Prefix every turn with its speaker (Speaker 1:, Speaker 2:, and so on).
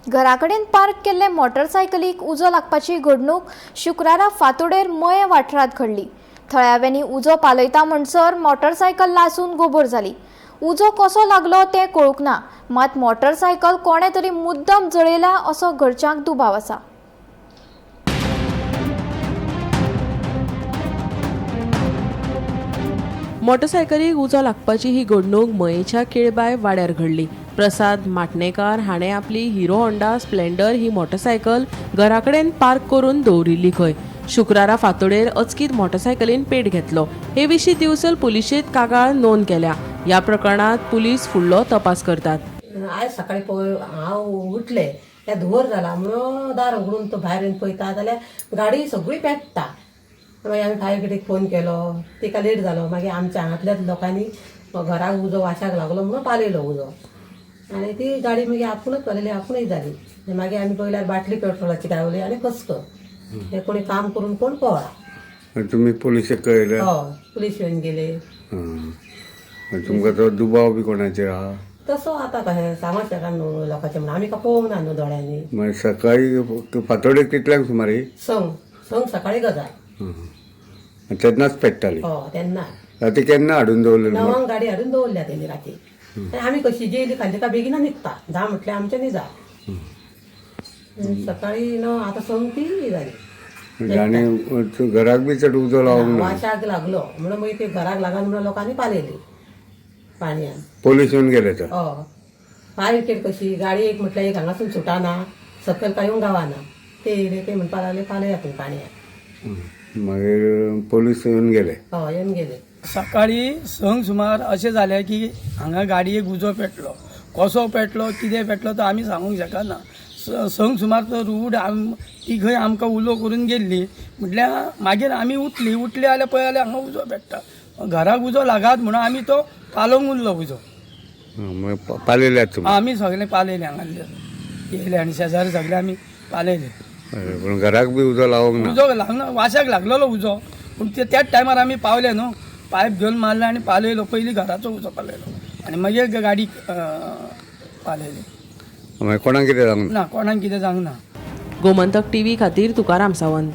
Speaker 1: घराकडेन पार्क केल्ले मोटरसायकलीक उजो लागपाची घडणूक शुक्रारा फांतोडेर मयें वाठारांत घडली. थळाव्यांनी उजो पालयता म्हणसर मोटरसायकल लासून गोबोर जाली. उजो कसो लागलो तें कळूंक ना, मात मोटरसायकल कोणे तरी मुद्दम जळयला असो घरच्यांक दुबाव आसा.
Speaker 2: मोटरसायकलीक उजो लागपाची ही घडणूक मयेच्या केळबाय वाड्यार घडली. प्रसाद माटणेकार हाणें आपली हिरो होंडा स्प्लेंडर ही मोटरसायकल घराकडेन पार्क करून दवरिल्ली खंय. शुक्रारा फांतोडेर अचकीत मोटरसायकलीन पेट घेतलो. हे विशीं दिवचल पुलिशेंत कागाळ नोंद केल्या. ह्या प्रकरणांत पुलीस फुडलो तपास करतात.
Speaker 3: आयज सकाळी पळय हांव उठले त्या धुंवर जाला म्हणून दार उगडून तो भायर येवन पळयता जाल्यार गाडी सगळी पेट्टा. मागीर आमी फायर ब्रिगेडीक फोन केलो, तिका लेट जालो. मागीर आमच्या हांगांतल्याच लोकांनी घराक उजो वाशाक लागलो म्हणून पालयलो उजो आनी ती गाडी मागीर आपुणूच पालयली, आपुणूच जाली. मागीर आमी पळयल्यार बाटली पेट्रोलाची गावली आनी फसक हे कोणी काम करून कोण पळा.
Speaker 4: तुमी पोलिसेक कळयलें?
Speaker 3: हय, पुलीस येवन गेले.
Speaker 4: तुमकां तो दुबाव बी कोणाचेर आहा?
Speaker 3: तसो आतां कशें सांगूंक शकना न्हू लोकांचें, म्हणून आमी काय पळोवंक ना न्हू दोळ्यांनी.
Speaker 4: मागीर सकाळी फांतोडेर कितल्यांक सुमारे?
Speaker 3: संग संग सकाळी गजाल.
Speaker 4: तेन्नाच पेट्टाली?
Speaker 3: हय, तेन्ना.
Speaker 4: राती केन्ना हाडून दवरलेली?
Speaker 3: 9 गाडी हाडून दवरल्या तेणी राती. आनी आमी कशी जेयली खाल्ली काय बेगीन न्हिदता, 10 म्हटल्यार आमचें न्हिदा. सकाळी 9 आतां संग ती जाली.
Speaker 4: आनी घराक बी चड उजो लावंक ना?
Speaker 3: वाशाक लागलो म्हणून मागीर ते घराक लागन म्हणून लोकांनी पालयली पाणयान.
Speaker 4: पोलीस येवन गेले तर?
Speaker 3: हय, फायर ब्रिगेड कशी गाडी एक म्हटल्यार एक हांगासून सुटाना, सकयल काय येवंक गावना, ते येयले ते म्हणपाक लागले पालया तुमी पाणयान.
Speaker 4: मागीर पोलीस येवन गेले?
Speaker 3: हय, येवन गेले.
Speaker 5: सकाळी 6 सुमार अशें जालें की हांगा गाडयेक उजो पेटलो. कसो पेटलो कितें पेटलो तो आमी सांगूंक शकना. 6 सुमार तो रूड ती खंय आमकां उलो करून गेल्ली. म्हटल्यार मागीर आमी उठली, उठली जाल्यार पळय जाल्यार हांगा उजो पेट्टा. घराक उजो लागात म्हणून आमी तो पालोवंक उरलो उजो.
Speaker 4: पालयल्यात तुमी?
Speaker 5: आमी सगळे पालयले, हांगासरले येयले आनी शेजारी सगळे आमी पालयले.
Speaker 4: पूण घराक बी उजो लावंक ना?
Speaker 5: उजो लागना, वाश्याक लागलेलो उजो, पूण ते त्याच टायमार आमी पावले न्हू, पायप घेवन मारले आनी पालयलो. पयलीं घराचो उजो पालयलो आनी मागीर गाडी पालयली.
Speaker 4: मागीर कोणाक कितें जावंक
Speaker 5: ना? कोणाक कितें जावंक ना.
Speaker 2: गोमंतक टीव्ही खातीर तुकाराम सावंत.